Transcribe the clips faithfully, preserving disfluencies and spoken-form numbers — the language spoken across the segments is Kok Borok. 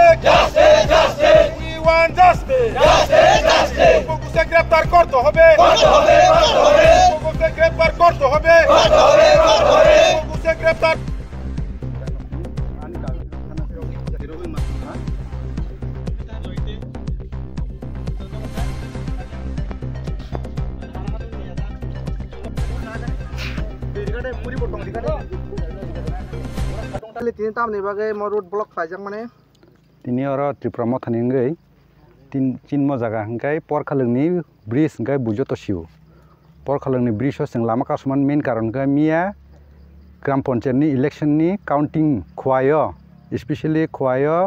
Justice, justice. We want justice. Justice, justice. অপককে গ্রেপ্তার করতে হবে। করতে হবে, করতে হবে। অপককে গ্রেপ্তার করতে হবে। করতে হবে, করতে হবে। অপককে গ্রেপ্তার। Tini tamni bagwi mo road block khlaijak mani. Tini oro Tripura Mothani wngwi tin, chinmo jaga hwnkhe Porkhalwngni bridge hwnkhe bujo to sio. Porkhalwngni bridge o chwng lama kasumani main karon hwnkhe miya Gram Panchayat ni election ni counting Khowai o, especially Khowai o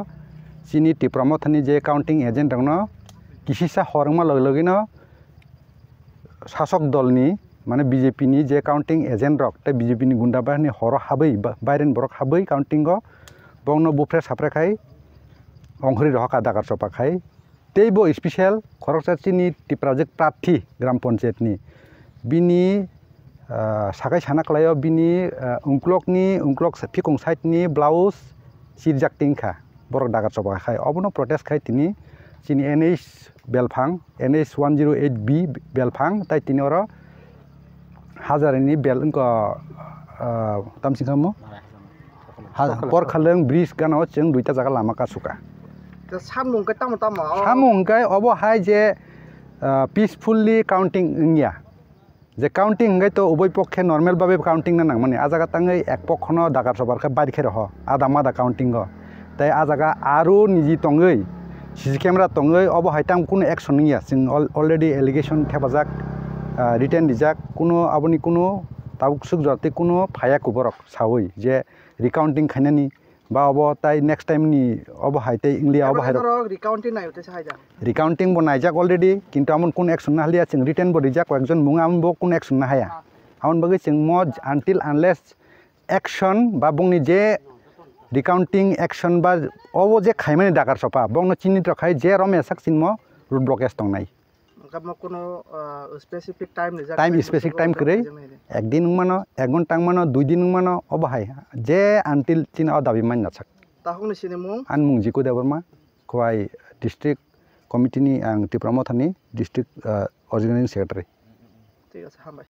chini Tripura Mothani je counting agent rokno kisisa hor wngma logi logi no sasok dolni, mane B J P ni je counting agent rok tei B J P ni gunda bahini horo habwi ba-, baireni borok habwi counting o bongno bupre sapre khai ongkhorwi rohor kha dagar chopa khai. Tei bo special khoroksa chini Tiprajwk prarthi Gram Panchayat ni bini, ah, sakai sana kwlaio bini, ah, ungkulokni, ungkulok sa-, phikung side ni blouse chirjak tin kha, borok dagar choba khai. Obono protest khai tini chini N H Belphang, N H one zero eight B Belphang, tai tini oro Hajarini bel wngkha, ah, tamsing kha mo? Ha, Porkhalwng bridge gana o chwng duita jaga lama kasukha. Samung khe tamo tamo o? Samung hwnkhe obo hai je, ah, peacefully counting wngya. Je counting hwnkhe to uboi pokhe normal babe counting na nangmani. A jaga tangwi ek pokhono dagar sobar khe bair khe roho, ada mada counting o. Tei a jaga aro niji tongwi, C C camera tongwi, obo hai tang kunu action wngya. Chwng al-, already allegation thepajak, ah, written rijak, kunu aboni kunu tabuk swk jora tei kunu phaiya kuborok sawi je recounting khainani. Ba obo tai next time ni obo hai tei wnglia obo hai rok. Norok recounting nai tei sai da. Recounting bo naijak already, kintu amon kun action na haliya, chwng written bo rijak, koi ekjon mung amon bo kun action na haya. Ah. Amon bagwi chwng mo until unless action ba bongni je recounting action ba obo je khaimani dagar sopa, bongno chini rok hai je romya sak chinmo road blockage tongnai. Wngkha mo kuno, ah, specific time rijak. Time, specific time kwrwi. Ek din wngmano, ek ghonta wngmano, dui din wngmano, obo hai. Je until chini o dabi manya sak. Takhukni sini mung? Ani mung Jiku Debbarma, Khowai district committee ni ang Tipra Mothani district, ah, organizing secretary. Thik ase, hambai.